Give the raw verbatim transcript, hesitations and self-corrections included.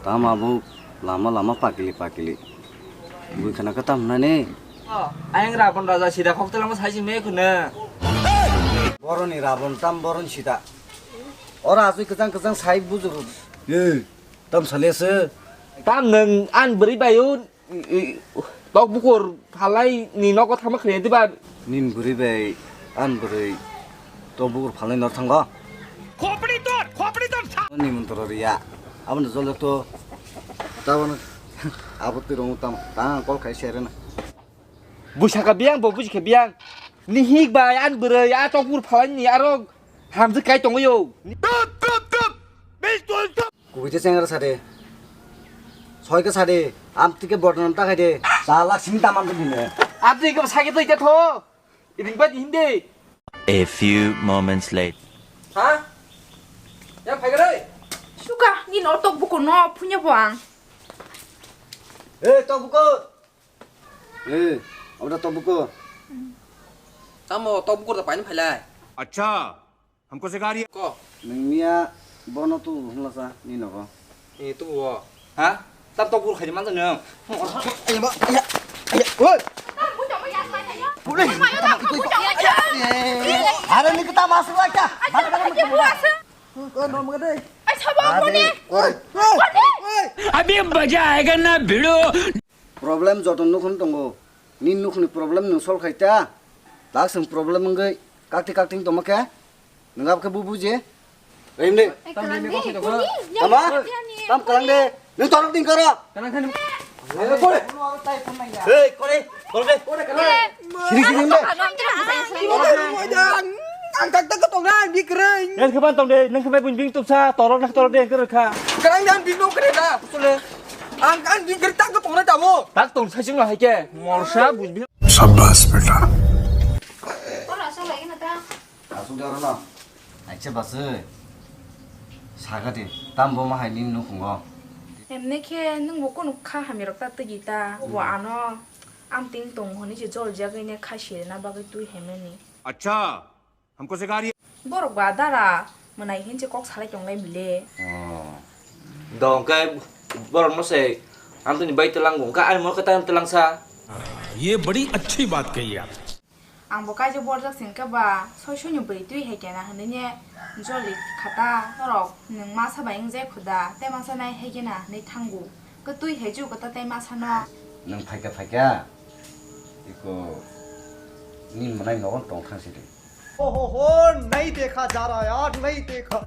Tama bo lama lama pakili pakili. Bui khana ka tam nani? Oh, ayang Rabon Raja sida khok telamo sai si me khuna. Boroni Rabon tam boron sida. Ora asui kejang kejang sai bujuru. Ye, tam sale se. Tam nang an beri bayun. I, i, tok bukur phalai ni nogo thangma khwlai diba? Nin bwrwi bai an bwrwi tok bukur phalai nor thango. Khopri tor, khopri tor sa- Ni montro riya. Aboni jolok to tabon abot tirong tam tang kol khai serena. Buisaka biyang bo bujikha biyang. Ni hik bai an bwrwi a tok bukur phalai ni aro hamjwk kai tongo yo. Tut, tut, tut. Bil tut, tut. Kubui te chengra sade. Soi ke sade. Am tike bodnam ta khaide. Sa lak sini tamam tu bine. Abdi ke sakit tu ite tho. Iring ba hindi. A few moments later. Ha? Ya phai gare. Suka ni no tok buku no punya buang. Eh, tok buku. Eh, abda tok buku. Tamo tok buku ta pain phailai. Acha. Hamko se gari ko. Nungnia bono tu hwnlasa ni nogo. E tu bo. Ha? Tab to bur khaidi man nang. Eba, ya, ya, oi. Pule. Are ni kita masuk aja. Mana mana. Ko no mede. Ai sabo ko ni. Oi. Oi. Abhi maza aayega na bhidu. Problem joto nukhung tongo. Ni nukhni problem nung solve khai ta. Laksung problem wngwi kakti kakting tongma khe. Nung abo khe bu buje. Rimni. Tama? Tam kalang de. Nung torok ding koro. Kalang khan. Hei, kore. Kore, kore. Siri siri de. Ang tak tak tong na di kereng. Nang khe ban tong de, nang khe bai bing tupsa, torok nak torok de kereng kha. Kereng dan bing tong kereng da, sule. Ang kan di kereng tak tong na tamo. Tak tong sa sing la hai ke. Morsa bujbi. Shabash beta. Ora sa lai na ta. Asuk de oro no. Acha basui. Sagati tambo ma hai nini nukhungo. Emne khe nwngbo kunu kha hamya rok ta tigi ta. Bo ano am ting tong hwnwi se jol jagwi ne kha sirina bagwi twi hemeni. Acha, hamko se gari. Borok ba dara mwnai hinse kok salai tonglai bile. Oh. Dong khe borok no se ang tini bai telang gong kha ani mo khe ta telang sa. ये बड़ी अच्छी बात कही आप। Ang bo kaisa borjak singkha ba, soi soi ni bwrwi twi hai kena hwnwi ne joli khata norok nwng masa bai wng je khuda, tei masa nai hai kena hwnwi thango. Kwtwi hai ju kwta tei masa no. Nwng phaikha phaikha, iko ni mwnai nogo tong thang sidi. ओहो हो, नहीं देखा जा रहा यार, नहीं देखा।